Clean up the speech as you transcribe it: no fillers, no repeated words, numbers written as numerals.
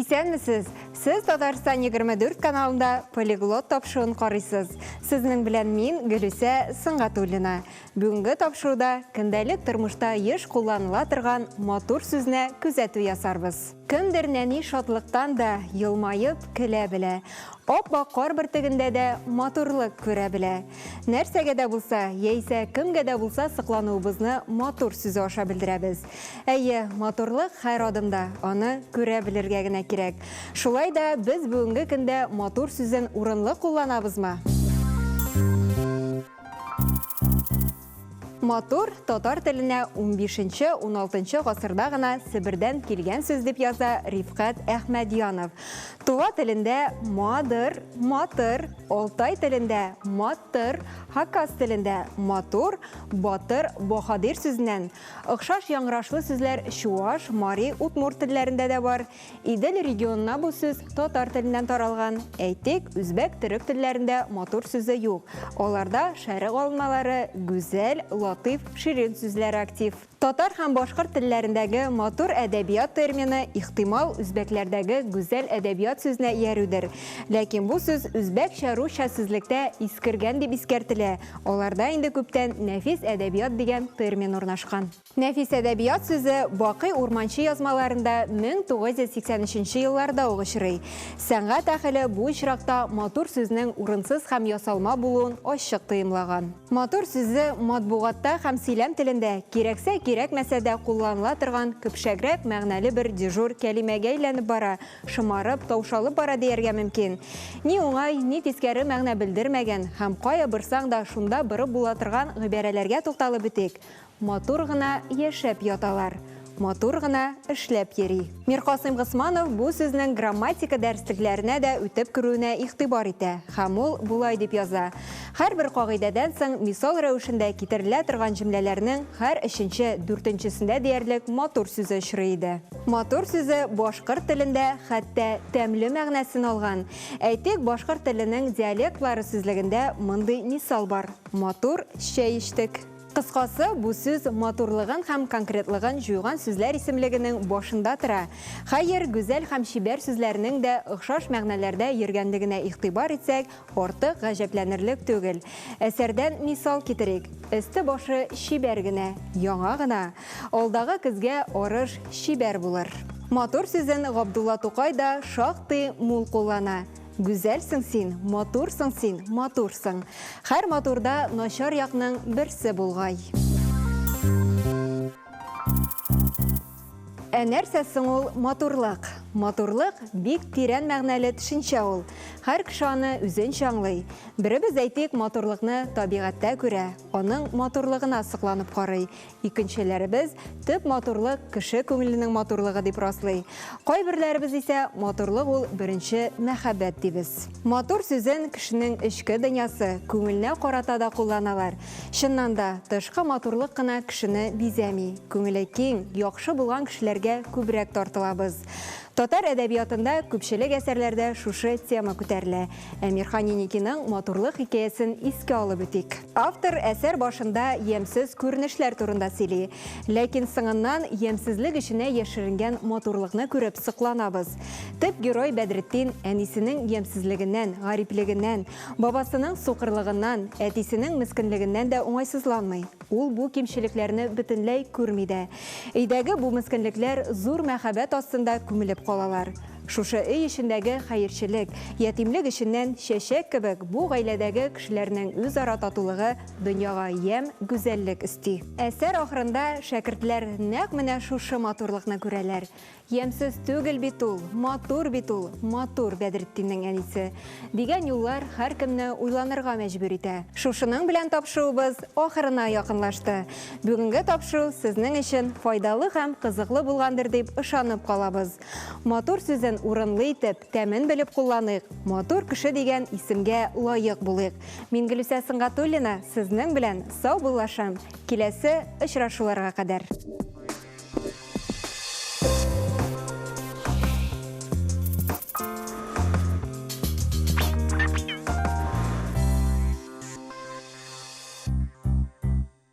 Исәнмесез! Сез Татарстан 24 каналында Полиглот тапшыруын карыйсыз. Сезнең белән мин, Гөлүсә Сөнгатуллина. Бүгенге тапшыруда көндәлек тормышта еш кулланыла торган матур сүзенә күзәтү ясарбыз. Кемдер нәни шатлыктан да елмаеп көлә белә. Ап-ак кар бөртегендә дә матурлык күрә белә. Нәрсәгә дә булса, яисә кемгә дә булса соклануыбызны матур сүзе аша белдерәбез. Әйе, матурлык һәр адымда, аны күрә белергә генә кирәк. Шулай да без бүгенге көндә матур сүзен урынлы кулланабызмы? Матур, татар теленә унбишенче-уналтынчы гасырда гына Себердән килгән сүз дип яза Рифкать Әхмәдьянов. Тува телендә мадыр, матыр, алтай телендә маттыр, хакас телендә матур, батыр, баһадир сүзеннән. Охшаш яңгырашлы сүзләр чуаш, мари, удмурт телләрендә дә бар. Идел регионына бу сүз татар теленнән таралган. Әйтик, үзбәк, төрек телләрендә матур сүзе юк. Аларда шәрык алынмалары, гүзәл, латыйф, ширин сүзләре актив. Татар һәм башкорт телләрендәге матур әдәбият термины, ихтимал, үзбәкләрдәге гүзәл әдәбият сүзенә иярүдер. Ләкин бу сүз үзбәкчә-русча сүзлектә искергән дип искәртелә, аларда инде күптән нәфис әдәбият дигән термин урнашкан. Нәфис әдәбият сүзе Бакый Урманче язмаларында 1983 нче елларда ук очрый. Сәнгать әһеле бу очракта матур сүзнең урынсыз һәм ясалма булуын ачык тоемлаган. Матур сүзе матбугатта һәм сөйләм телендә кирәксә-кирәкмәсә дә кулланыла торган көпшәгрәк мәгънәле бер дежур кәлимәгә әйләнеп бара, шомарып, таушалып бара дияргә мөмкин. Ни уңай, ни тискәре мәгънә белдермәгән һәм кая борсаң да шунда борып була торган гыйбарәләргә тукталып үтик. Матур гына яшәп яталар. Матур гына эшләп йөри. Миркасыйм Госманов бу сүзнең грамматика дәреслекләренә дә үтеп керүенә игътибар итә һәм ул болай дип яза, Һәрбер кагыйдәдән соң мисал рәвешендә китерелә торган җөмләләрнең һәр өченче, дүртенчесендә диярлек матур сүзе очрый иде. Матур сүзе башкорт телендә хәтта тәмле мәгънәсен алган. Әйтик, башкорт теленең диалектлары сүзлегендә мондый мисал бар, Матур чәй эчтек. Кыскасы, бу сүз матурлыгын һәм конкретлыгын җуйган сүзләр исемлегенең башында тора. Хәер, гүзәл һәм чибәр сүзләренең дә охшаш мәгънәләрдә йөргәнлегенә игътибар итсәк, артык гаҗәпләнерлек түгел. Әсәрдән мисал китерик, Өсте-башы чибәр генә, яңа гына. Алдагы көзгә арыш чибәр булыр. Матур сүзен Габдулла Тукай да шактый мул куллана. Гүзәлсең син, матурсың син, матурсың. Һәр матурда начар якның берсе булгай. Ә нәрсә соң ул матурлык? Матурлык бик тирән мәгънәле төшенчә ул. Һәр кеше аны үзенчә аңлый. Беребез, әйтик, матурлыкны табигатьтә күрә, аның матурлыгына сокланып карый. Икенчеләребез, төп матурлык кеше күңеленең матурлыгы дип раслый. Кайберләребез исә, матурлык ул беренче мәхәббәт дибез. Матур сүзен кешенең эчке дөньясы, күңеленә карата да кулланалар. Чыннан да, тышкы матурлык кына кешене бизәми. Күңеле киң, яхшы булган кешеләргә күбрәк тартылабыз. Татар әдәбиятында күпчелек әсәрләрдә шушы тема күтәрелә. Әмирхан Еникиның Матурлык хикәясен искә алып үтик. Автор әсәр башында ямьсез күренешләр турында сөйли. Ләкин соңыннан ямьсезлек эченә яшеренгән матурлыкны күреп сокланабыз. Төп герой Бәдретдин әнисенең ямьсезлегеннән, гариплегеннән, бабасының сукырлыгыннан, әтисенең мескенлегеннән дә уңайсызланмый. Ул бу кимчелекләрне бөтенләй күрми дә. Өйдәге бу мескенлекләр зур мәхәббәт астында күмелеп калалар. Шушы өй эчендәге хәерчелек, ятимлек эченнән чәчәк кебек бу гаиләдәге кешеләрнең үзара татулыгы дөньяга ямь, гүзәллек өсти. Әсәр ахырында шәкертләр нәкъ менә шушы матурлыкны күрәләр. Ямьсез түгел бит ул, матур бит ул, матур Бәдретдиннең әнисе. Дигән юллар һәркемне уйланырга мәҗбүр итә. Шушының белән тапшыруыбыз ахырына якынлашты. Бүгенге тапшыру сезнең өчен файдалы һәм кызыклы булгандыр дип ышанып калабыз. Матур сүзен урынлы итеп, тәмен белеп кулланыйк, матур кеше дигән исемгә лаек булыйк. Мин Гөлүсә Сөнгатуллина сезнең белән саубуллашам. Киләсе очрашуларга кадәр.